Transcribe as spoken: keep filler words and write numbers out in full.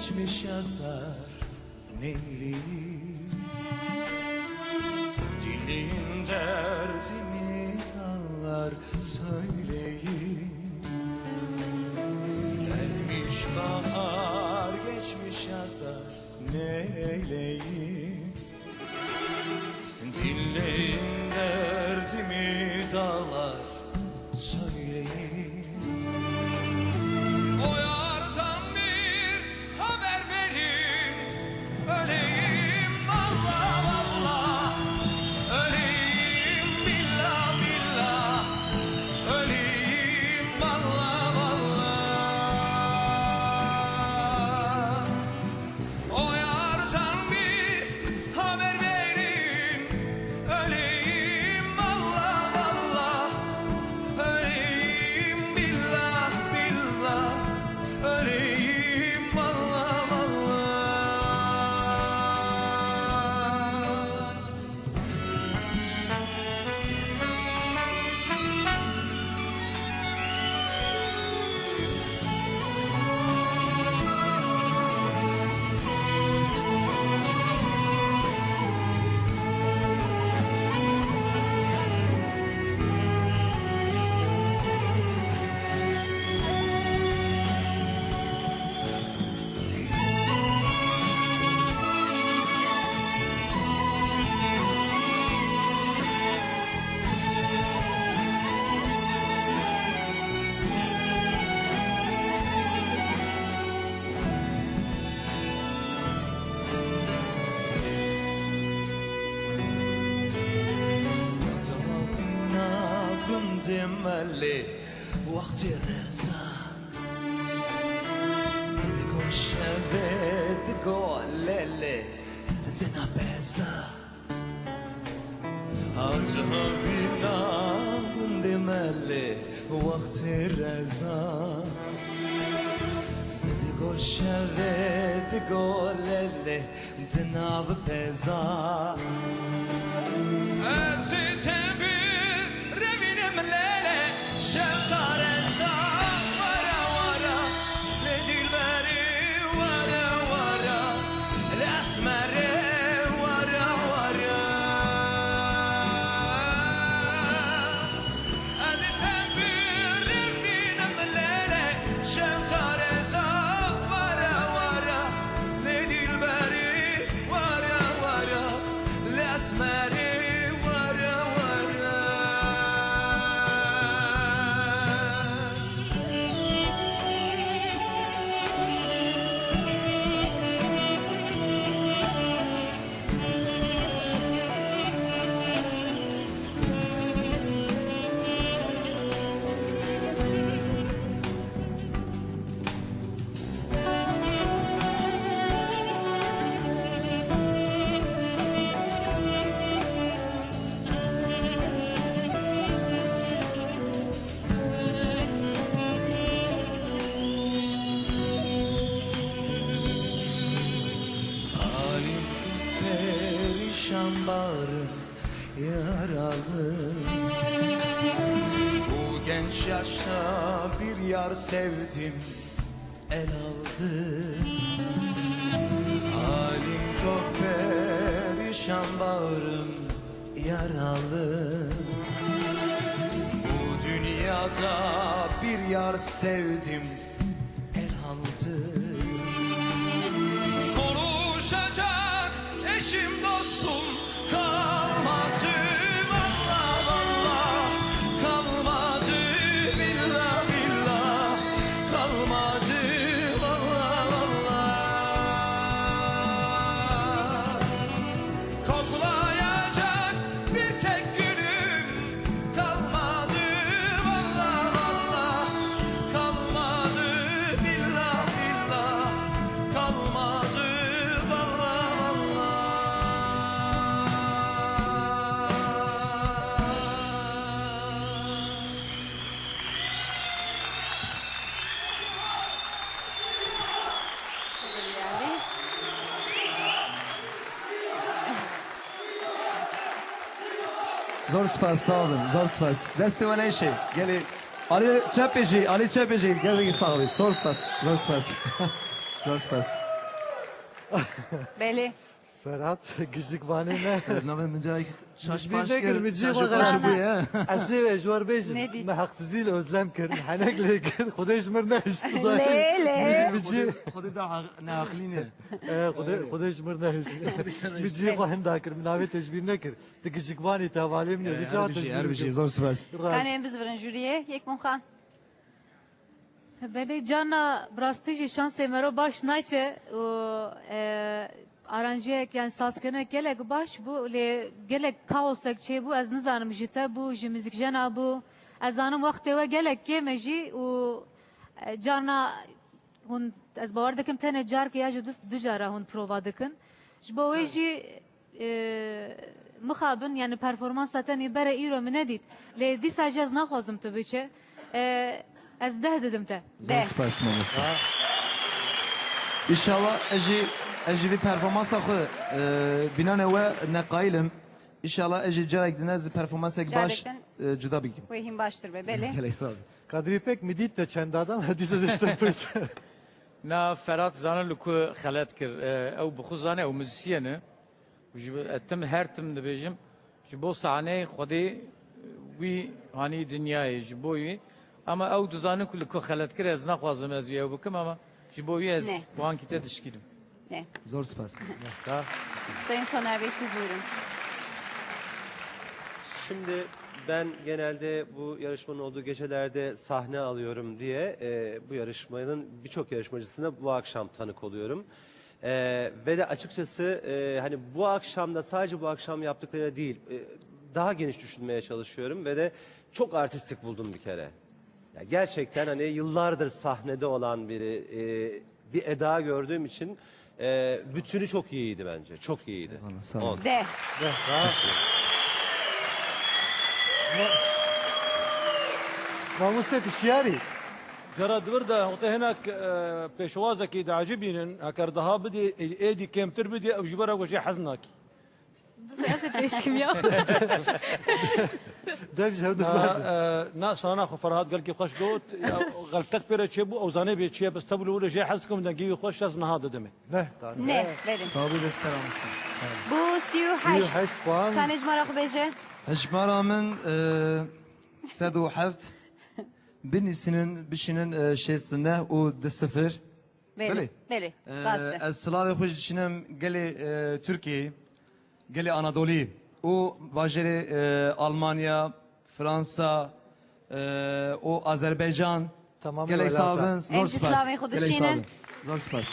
Geçmiş yazlar neyleyim? Dinleyin derdimi dağlar söyleyeyim. Gelmiş bahar, geçmiş yazlar neyleyim? Dinleyin derdimi dağlar söyleyeyim. O yardan bir haber verin. Öleyim valla valla. Öleyim billa billa. Öleyim valla valla. O yardan bir haber verin. Öleyim valla valla. Öleyim billah billah. Öleyim valla valla. Gundê melê wextê reza. Digo şevê, digo lêlê, dina beza. Hewce havîna gundê melê wextê reza. Digo şevê, digo lêlê, di nav pêza. Ez ê tembîr revînim lêlê, şev ta reza. Wara wara, lê dilberî, wara wara, lê esmerî, wara wara. Edi tembîr revînim lêlê, şev ta reza. Wara wara, lê dilberî, wara wara, lê esmerî, wara wara. Halim çok perişan, bağrım yaralı. Bu genç yaşta bir yar sevdim, el aldı. Halim çok perişan, bağrım yaralı. Bu dünyada bir yar sevdim, el aldı. Konuşacak eşim dostum kalmadı, valla valla, kalmadı, billa billa, kalmadı, valla valla. Koklayacak bir tek gülüm kalmadı, valla valla, kalmadı, billa billa, kalmadı, valla valla. Zor spas, sağ olun, zor spas. Destê we neyşe, gelê. Ali Çepêjî, Ali Çepêjî, gelekî sax bî. Zor spas, zor spas. Zor spas. Belê. Ferhat, gijikvanê ne. Navê min carek şaş Min baş nekir, kir, min cî şaş xwe baş xera. Bûye. Eslê ve ji war bêjim. Ne dît? Me heqsizî li Özlem kir, henek lê kir. Xwedê ji mir nehişt. Lê, lê. Min cî Xwedê, Xwedê da ha-, neaqlîne. E, Xwedê, Xwedê ji mir nehişt. Min cî xwe hinda kir, min navê te ji bîr nekir. Tu gijikvanî, te hevalê min e, ez ê çawa te ji bîr bikim? Zor spas. Rast. Kanê em bizivirin jûriyê, yek min xwe. Belê, carna bi rastî jî şansê mero baş naçe û, e, aranjiyek, yani sazkirinek gelek baş bû, lê gelek kaosek çêbû, ez nizanim ji te bû, ji muzîkjena bû. Ez zanim wextê we gelek kêm e jî û, e, carna hûn, ez bawer dikim tenê carkê ya ji du, du cara hûn prova dikin. Ji bo wê Tabii. jî e, mixabin, yani performansa te nî bere îro min nedît. Lê dîsa jî ez naxwazim tu biçe. E, ez deh didim te. Zor Deh. spas mamoste. İnşallah ez jî, ez jî vî performansa xwe, e, bînane we ne qayîl im. İnşallah ez jî carek dine ez performansek baş, Carek din e, cuda bikim. Wê hîn baştir be, belê. Gelek sağ ol. Kadrî pek mi dît te çend adam, dîsa ez ji te pirs. Na Ferhat zanin li ku xelet kir. E, ew bi xwe zane, ew muzîsyen e. Ji, e, tim, her tim dibêjim, ji bo sahneyê Xwedê, e, wî hanî dinyayê, ji bo wî. Ama ew dizane ku li ku xelet kir, ez naxwazim ez wî ew bikim, ama ji bo wî ez Ne. wankî te dişkînim. Ne. Zor spas. Sayın Soner Bey, siz buyurun. Şimdi ben genelde bu yarışmanın olduğu gecelerde sahne alıyorum diye, e, bu yarışmanın birçok yarışmacısına bu akşam tanık oluyorum. E, ve de açıkçası, e, hani bu akşam da sadece bu akşam yaptıklarıyla değil, e, daha geniş düşünmeye çalışıyorum ve de çok artistik buldum bir kere. Ya gerçekten hani yıllardır sahnede olan biri, e, bir Eda gördüğüm için, e, bütünü çok iyiydi bence. Çok iyiydi. Eyvallah, sağ ol. On. Deh. Deh, ha. Ma-, mamoste tu şiyarî? Cara di vir de hûn tê hinek, e, pêşwazekî diecibînin, heker daha bidê, ê-, êdî kêmtir bidê, ew ji ber e ku jê hez nakî. Bize ez ê pêşkim ya. Dev ji hev Na, dixwazin. E, na, sana xwe Ferhat gelkî xweş got. Ya, xeltek pê re çêbû, ew zanê bê çi ye, bes tevlû wilo jê hez dikim, dengê wî xweş, ez niha didimê. Ne, ta Ne, belê. Sağ ol, dest almışsın. Sağ ol. Bu sî û heşt. Sî û heşt puan. Kanê ji me re xwe bêje. Hejmara min, e, sed û heft. Binivîsînin, bişînin, e, şêst û neh û du sifir. Belê, Belê. belê, Ee, rast e. Ez silavê xwe jî dişînim gelê, e, Tirkiyeyê, gelê Anadolî û bajêrê, e, Almanya, Fransa, e, û Azerbaycan. Tamamî Gelek welata. Sağ olun. Em Zor jî spas. Silavê xwe Gelek sağ dişînin. Olun. Zor spas.